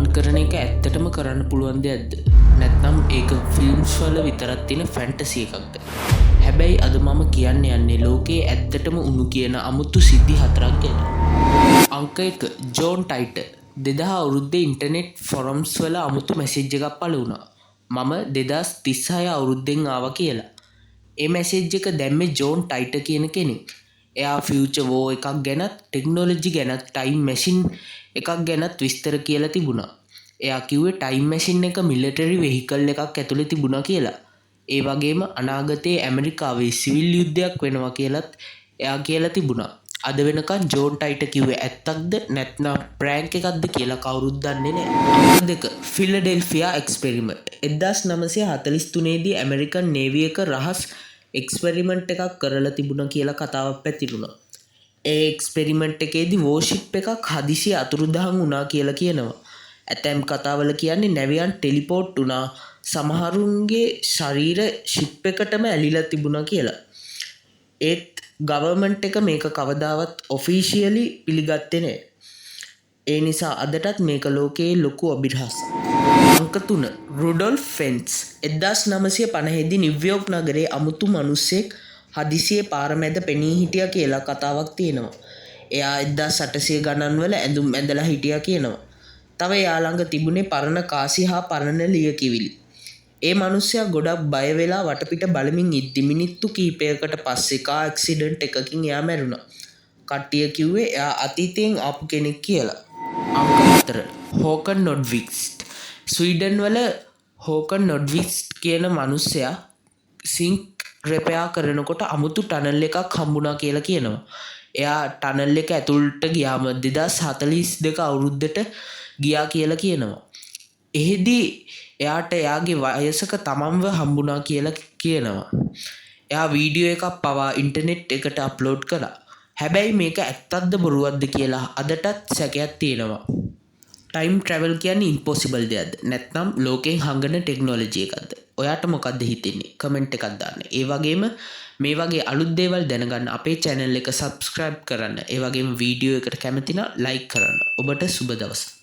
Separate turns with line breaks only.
ගමන් කරන එක ඇත්තටම කරන්න පුළුවන් දෙයක්ද? නැත්නම් ඒක ෆිල්ම්ස් වල විතරක් තියෙන ෆැන්ටසි එකක්ද? හැබැයි අද මම කියන්න යන්නේ ලෝකයේ ඇත්තටම වුණු කියන අමුතු සිද්ධි හතරක් ගැන. අංක 1, ජෝන් ටයිටර්. 2000 අවුරුද්දේ ඉන්ටර්නෙට් ෆොරම්ස් වල අමුතු මැසේජ් එකක් පළ වුණා. මම 2036 අවුරුද්දෙන් ආවා කියලා. ඒ මැසේජ් එක දැම්මේ ජෝන් ටයිටර් කියන කෙනෙක්. එයා ෆියුචර් වෝ එකක් ගැනත්, ටෙක්නොලොජි ගැනත්, ටයිම් මැෂින් එකක් ගැනත් විස්තර කියලා තිබුණා. එයා කිව්වේ ටයිම් මැෂින් එක මිලිටරි වෙහිකල් එකක් ඇතුලේ තිබුණා කියලා. ඒ වගේම අනාගතයේ ඇමරිකාවේ සිවිල් යුද්ධයක් වෙනවා කියලත් එයා කියලා තිබුණා. අද වෙනකන් ජෝන් ටයිටර් කිව්වේ ඇත්තක්ද නැත්නම් ප්‍රෑන්ක් එකක්ද කියලා කවුරුත් දන්නේ නැහැ. අංක 2, ෆිලඩෙල්ෆියා එක්ස්පෙරිමන්ට්. 1943 දී ඇමරිකන් නේවි එක රහස් එක්ස්පෙරිමන්ට් එකක් කරලා තිබුණා කියලා කතාවක් පැතිරුණා. ඒ එක්ස්පෙරිමන්ට් එකේදී වෝෂිප් එකක් හදිසියෙ අතුරුදහන් වුණා කියලා කියනවා. ඇතැම් කතාවල කියන්නේ නැවියන් ටෙලිපෝට් වුණා, සමහරුන්ගේ ශරීර ෂිප් එකටම ඇලිලා තිබුණා කියලා. ඒත් ගවර්න්මන්ට් එක මේක කවදාවත් ඔෆිෂියලි පිළිගත්තේ නෑ. ඒ නිසා අදටත් මේක ලෝකයේ ලොකු අභිරහසක්. අංක 3, රුඩොල්ෆ් ෆෙන්ස්. 1950 දී නිව්යෝක් නගරේ අමුතු මනුස්සයෙක් හදිසියේ පාර මැද පෙනී හිටියා කියලා කතාවක් තියෙනවා. එයා 1800 ගණන් වල ඇඳුම් ඇඳලා හිටියා කියනවා. තව එයා ළඟ තිබුණේ පරණ කාසි හා පරණ ලියකියවිලි. ඒ මනුස්සයා ගොඩක් බය වෙලා වටපිට බලමින් ඉද්දි මිනිත්තු කිහිපයකට පස්සේ කාර් ඇක්සිඩන්ට් එකකින් එයා මැරුණා. කට්ටිය කිව්වේ එයා අතීතයෙන් ආපු කෙනෙක් කියලා. අංක 4, හෝකන් නොඩ්විස්ට්. ස්වීඩන් වල හෝකන් නොඩ්විස්ට් කියන මනුස්සයා සිංක් රිපෙයා කරනකොට අමුතු ටනල් එකක් හම්බුණා කියලා කියනවා. එයා ටනල් එක ඇතුළට ගියාම 2042 අවුරුද්දට ගියා කියලා කියනවා. එහෙදි එයාට එයාගේ වයසක තමන්ව හම්බුණා කියලා කියනවා. එයා වීඩියෝ එකක් පවා ඉන්ටර්නෙට් එකට අප්ලෝඩ් කළා. හැබැයි මේක ඇත්තක්ද බොරුවක්ද කියලා අදටත් සැකයක් තියෙනවා. ටයිම් ට්‍රැවල් කියන්නේ ඉම්පොසිබල් දෙයක්ද? නැත්නම් ලෝකයෙන් හංගන ටෙක්නොලොජි එකක්ද? ඔයාට මොකද්ද හිතෙන්නේ? කමෙන්ට් එකක් දාන්න. ඒ වගේම මේ වගේ අලුත් දේවල් දැනගන්න අපේ චැනල් එක සබ්ස්ක්‍රයිබ් කරන්න. ඒ වගේම වීඩියෝ එකට කැමති නම් ලයික් කරන්න. ඔබට සුබ දවසක්.